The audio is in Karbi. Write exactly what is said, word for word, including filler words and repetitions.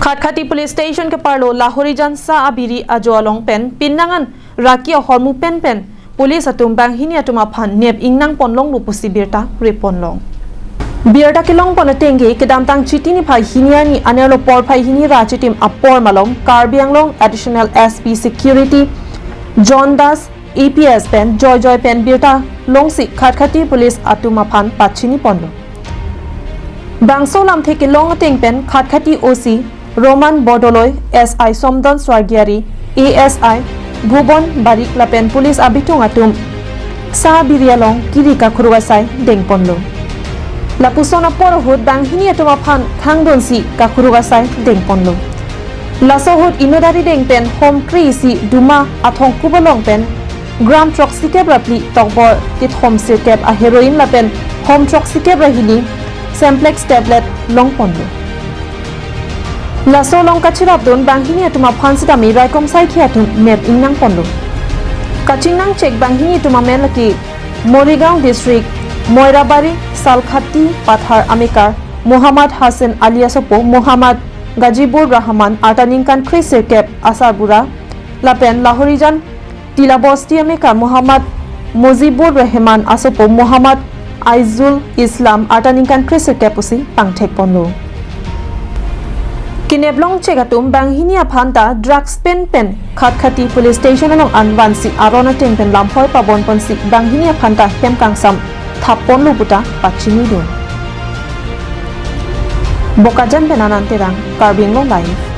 Khatkhati Police Station keparlo Lahorijan sa abiri ajo along pen pinnangan raki ahormu pen pen police atum banghini atum aphan nep ingnang ponlonglo pusi birta reponlong. Birta kelong pon atengke kedamtang Chiti niphai hini arni anerlo porphai hini ra chitim apor malom Karbi Anglong Additional S P Security John Das A P S pen joijoi pen birta longsi Khatkhati Police atum aphan pachini ponlo. Bangso lamthe kelong ateng pen Khatkhati O C Roman Bordoloi, S I Somdon Swargiari, A S I Bhubon Barik lapen police abitung atum sa abiri along kiri kakhuruk asai dengponlo. Lapuson apor ahut banghini atum aphan khangdunsi kakhuruk asai dengponlo. Laso ahut inut arideng pen hom kre-isi Duma athongkup along pen gram throksikep ra phli tokbor kethom sirkep a heroin lapen hom throksikep ra hini Semplex tablet longponlo. Laso along kachirapdun banghini atum aphan sitame raikom saikhi atum nep ingnang ponlo. Kachingnang chek banghini atum amen lake Morigaon District, Moirabari, Salkhati Pathar amekar Muhammad Hassan Ali asopo Muhammad Gajibur Rahman arta ningkan kre sirkep asarbura, lapen Lahorijan Tilabosti amekar Muhammad Mujibur Rahman asopo Muhammad Aizul Islam arta ningkan kre sirkep pusi pangthek ponlo. Keneplong chek atum banghini aphanta drugs pen pen Khatkhati Police Station along anvansi aron ateng pen lamhoi pabon ponsi banghini aphanta hem kangsam thap ponlo puta pachinidun. Bokajan pen Anand Terang, Karbi Anglong Live.